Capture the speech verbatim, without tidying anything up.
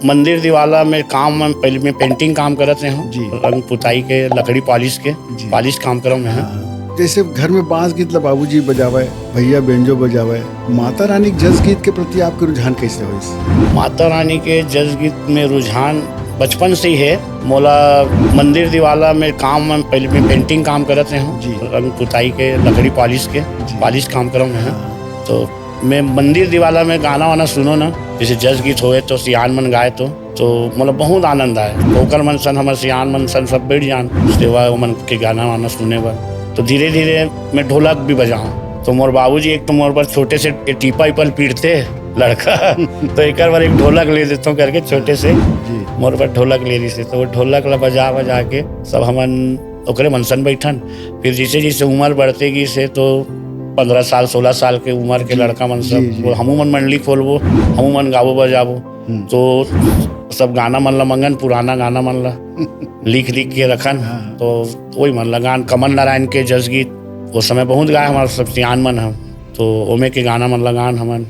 मंदिर दिवाला में काम में पहले मैं पेंटिंग काम करत रहे हूँ। जी। रंग पुताई के, लकड़ी पॉलिश के, जी। पॉलिश काम करत मैं। हाँ। जैसे घर में बांस गीत ला बाबूजी बजावे, भैया बेंजो बजावे, माता रानी के जस गीत के प्रति आपके रुझान कैसे होइस? माता रानी के जस गीत में रुझान बचपन से ही है। मोला मंदिर दिवाला में काम में पहले मैं पेंटिंग काम करत रहे हूँ। जी। रंग पुताई के, लकड़ी पॉलिश के, जी। पॉलिश काम करत मैं। हाँ। तो मैं मंदिर दिवाला में गाना वाना सुनो ना, जैसे जस गीत होए तो सियान मन गाए तो, तो मतलब बहुत आनंद आए। तो ओकर मन सन, हमर सियान मन सन सब बैठ जान सेवा ओमन के गाना वाना सुने बर। तो धीरे धीरे मैं ढोलक भी बजाऊँ। तो मोर बाबूजी एक तो मोर पर छोटे से टीपा ईपल पीटते लड़का, तो एक बार एक ढोलक ले देता हूँ करके छोटे से जी। मोर पर ढोलक ले ली से, तो वो ढोलक ला बजा बजा के सब हमन ओकरे मन सन बैठन। फिर जैसे जैसे उम्र बढ़ते गई से, तो पंद्रह साल, सोलह साल के उम्र के जी, लड़का मन जी, सब जी। बोल, "हमू मन मंडली खोलबो, हमू मन गाबो बजाबो।" हम्म। तो सब गाना मन ला मंगन, पुराना गाना मन ला लिख लिख के रखन। हाँ। तो वही मन ला गान, कमल नारायण के जस गीत, वो समय बहुत गाए हमारे सब सियान मन ह। तो ओमे के गाना मन ला गान हमन।